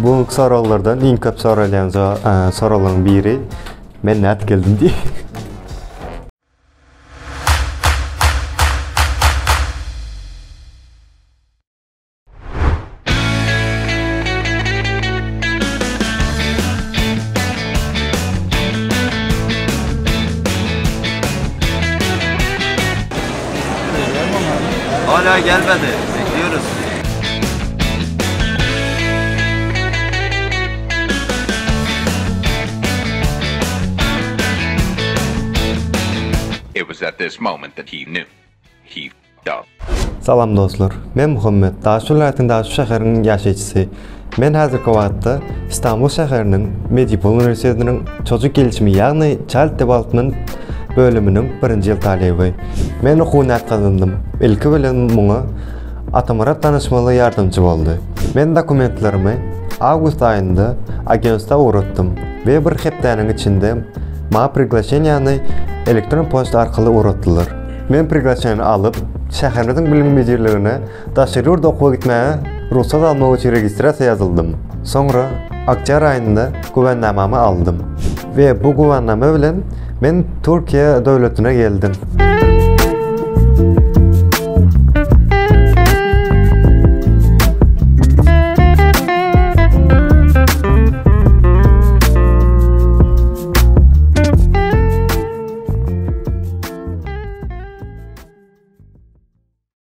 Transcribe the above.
Bu soraglardan iň köp soralýan soraglaryň biri men nädip geldim diýip. Hala gelmedi. Bekliyoruz. It was at this moment that he knew. He f***ed up. Salam dostlar. Men Muhammet, Daşoguz welaýatynyň Daşoguz şäheriniň ýaşaýjysy. Men häzirki wagtda Istanbul şäheriniň Medipol uniwersitetiniň çocuk gelişimi ýagny Child Development bölüminiň birinji ýyl talyby. Men okuwy nädip gazandym? Ilki bilen muňa Atamyrat tanyşmaly ýardamçy boldy. Men dokumentlerimi awgust aýynda agentstwa ugratdym we bir hepdäniň içinde maňa priglaşeniýany elektron poçta arkaly ugratdylar. Men priglaşeniýany alyp, şäherimiziň bilim müdirligine daşary ýurda okuwa gitmäge rugsat almak üçin registrasiýa ýazyldym. Soňra oktýabr aýynda güwänamamy aldym we bu güwänama bilen men Türkiýe döwletine geldim.